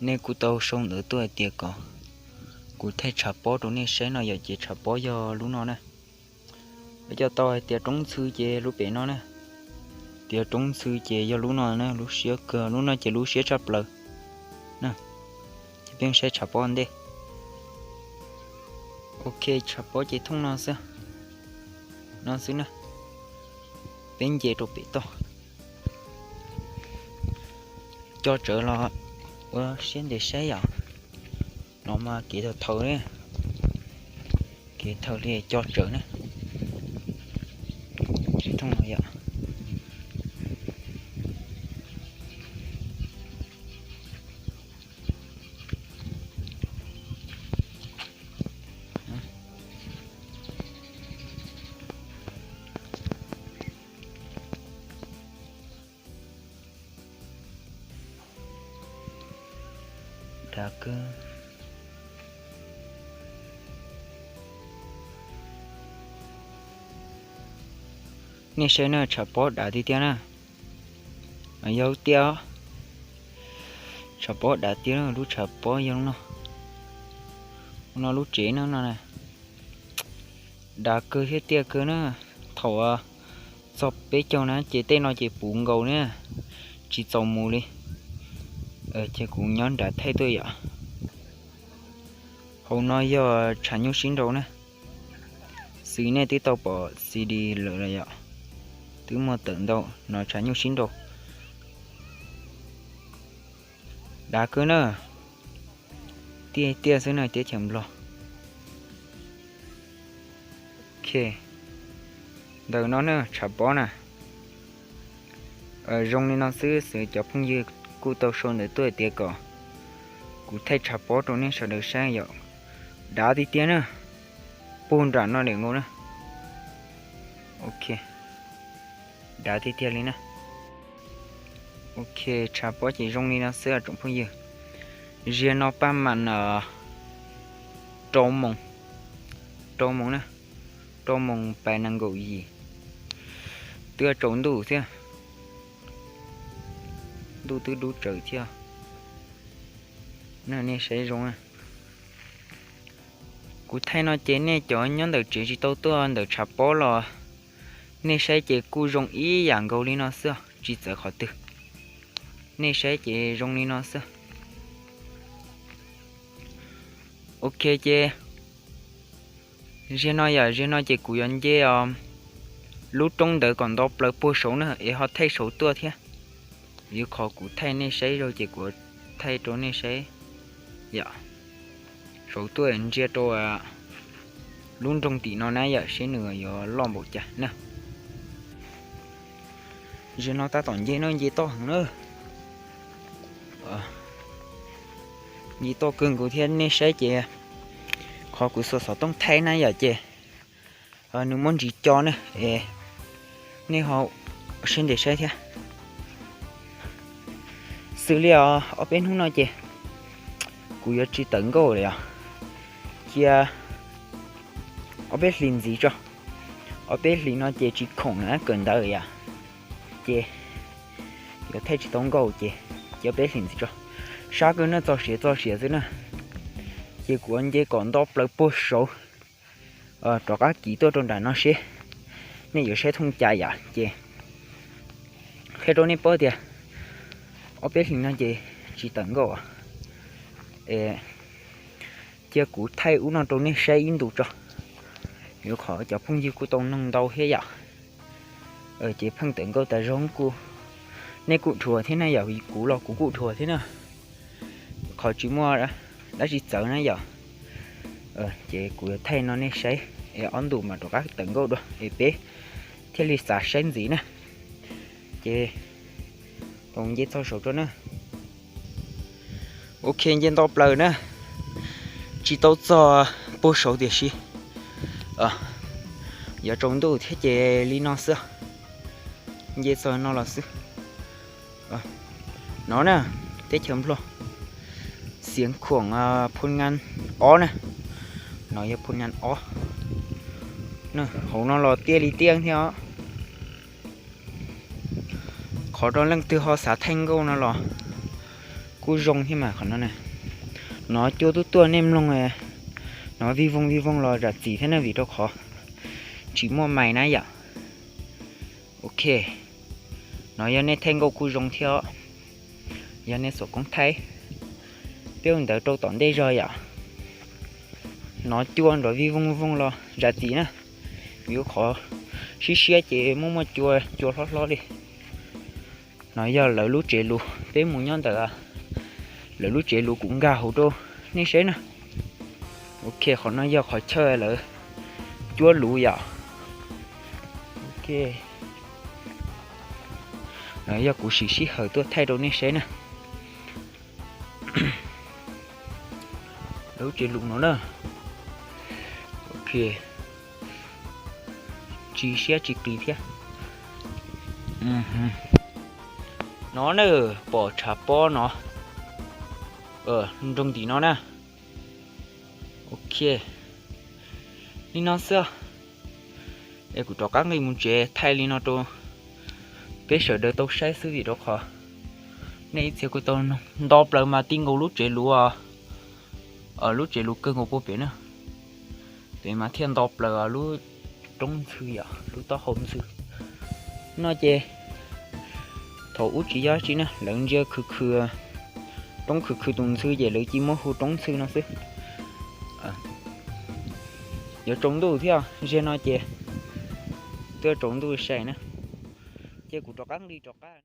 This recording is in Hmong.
Nej kuj tau sau ntawv tuaj hais tias kom kuv thaij tshav pob rau nej saib no yom, ces tshav pob yog lub no na. Lawv coj tau hais tias roob ntxhw ces lub pem no na. Tias roob ntxhw ces yog lub no na, lub siab kawg, lub no ces lub siab tshaj plaws na. Ces peb saib tshav pob ntej. Ok, tshav pob ces thooj no xwb, no xwb na. Peb nce rau pem toj. Co tsawv los ua siab ntev saib yom. No mas kev thaum thaud, kev thaum li co tsawv na. Thooj no yom. Dav kawg. Nej saib na, tshav pob dav tiag tiag na. Yog tiag, tshav pob dav tiag, lub tshav pob yog no, no lub tsev no no na. Dav kawg thiab tiaj kawg na. Thaum txog peb caug na ces tej no ces puv nkaus na, tsis txaus mus li. Ces kuv nyob nram thaij tuaj yom. Hauv no yog tshav nyuj sib nraus na. Xws nej twb tau pom C D lawm los yom, twb muaj tawm ntau no tshav nyuj sib nraus. Dav kawg na, tiaj tiaj xwb na teb chaws Nplog. Ok, ntawm no na tshav pob na. Zoo li no xwb, xwb cov phooj ywg kuj tau sau ntawv tuaj hais tias kom kuv thaij tshav pob rau nej sawv daws saib yom. Dav tiag tiag na, puag nram no nim nkaus na. Ok, dav tiag tiag li na. Ok, tshav pob ces zoo li no xwb tsoom phooj ywg. Ziag no paj mam rau moos, rau moos na, rau moos pais nees nkaum yim, twb tsaus ntuj thiab, ntuj twb dub tsaws thiab. Nej saib zoo, kuv thaij no ces nej cov nyob ntawm tsev tsis tau tuaj ntawm tshav pob los nej saib ces kuj zoo ib yam nkaus li no xwb, tsis txawv qhov twg. Nej saib ces zoo li no xwb. Ok ces ziag no yom, ziag no ces kuv yuav nce lub roob ntawd kom nto plaws puag saud na es ho thaij saud tuaj thiab. Vim qhov kuv thaij nej saib zaug ces kuv thaij rau nej saib yom. Saud tuaj ntsia rau lub nroog tim no na yom, seb nws yuav loj npaum cas na. Ziag no tab tom nce no nce toj heev na. Nce toj kawg nkaus thiab nej saib ces qhov kuv xuas xov tooj thaij na yom ces nws muab ntsis co na es nej ho siab ntev saib thiab. Xws li os ob peb hnub no ces kuv yuav tsis tawm nkauj lawm yom. Cia ob peb hlis ntxiv tso, ob peb hlis no ces tsis khoom na kawm ntawv yom, ces yuav thaij tsis tau nkauj ces cia ob peb hlis ntxiv tso. Sab kawg na, txog siav txog siav xwb na. Ces kuv yuav nce kom nto plaws puag saud rov qab kiv tuaj rau nram no seb nej yuav saib thooj cas yom. Ces qhia rau nej paub tias ob peb hlis no ces tsis tawm nkauj es cia kuv thaij ub no rau nej saib ib ntus tso. Yuav qhov cov phooj ywg kuj tau noog ntau thiab yom. Ces pheej tawm nkauj tas zog kuj, nej kuj dhuav thiab na yom, kuv los kuv kuj dhuav thiab na. Qhov tsis muaj dab tsi txawv na yom. Ces kuv yuav thaij no nej saib es ob ntus mam rov qab tawm nkauj dua es peb thiaj li xav saib ntxiv na. Ces nce txog saud tso na. Ok, nce nto plaws na, tsis tau txog puag saud tiam sis yuav tsaus ntuj thiab ces li no xwb. Nce txog no los xwb. No na, teb chaws Nplog, Xiav Khuam, Phoo Nga ob na. No yog Phoo Nga ob. Hauv no los tiaj li tiaj thiab os. Qhov rau leej twg ho xav thaij nkauj no los Kuj zoo thiab mas qhov no na. No cua tub tuaj nej mloog, no vij voog vij voog los zam txim thiab na vim rau qhov tsis muaj mais na yom. Ok, no yog nej thaij nkauj kuj zoo thiab os. Yog nej xov koob thaij, peb ua ntawd rau tom ntej zog yom. No cua nrov vij voog voog los zam txim na, vim qhov sib siab ces muaj muaj cua, cua hlob hlob li. No yog lawv lub tsev lus, peb mus nyob ntawm lawv lub tsev lus kuv nkag hauv rau nej saib na. Ok, qhov no yog qhov chaw lawv cuab lus yom. Ok, no yog kuv siv sij hawm tuaj thaij rau nej saib na. Lub tsev lus no na. Ok, tsis siab tsis qis thiab. No na, pom tshav pob no nroo ntim no na. Ok, li no xwb. Es kuv rov qab nqis mus tsev thaij li no rau peb sawv daws tau saib xwb vim rau qhov nej ib txhia kuj tau nto plaws mas ti nkaus lub tsev lus, lub tsev lus kawg nkaus puag pem na. Pem mas thiaj nto plaws lub roob ntxhw yom, lub taub hau ntxhw. No ces thaum ub tsis yog tsi na, lawv ntsia khwv khwv, roob khwv khwv tus ntxhw ces lawv cia muab hu roob ntxhw no xwb. Yuav tsaus ntuj thiab, ziag no ces twb tsaus ntuj sai na, ces kuv rov qab nqis rov qab.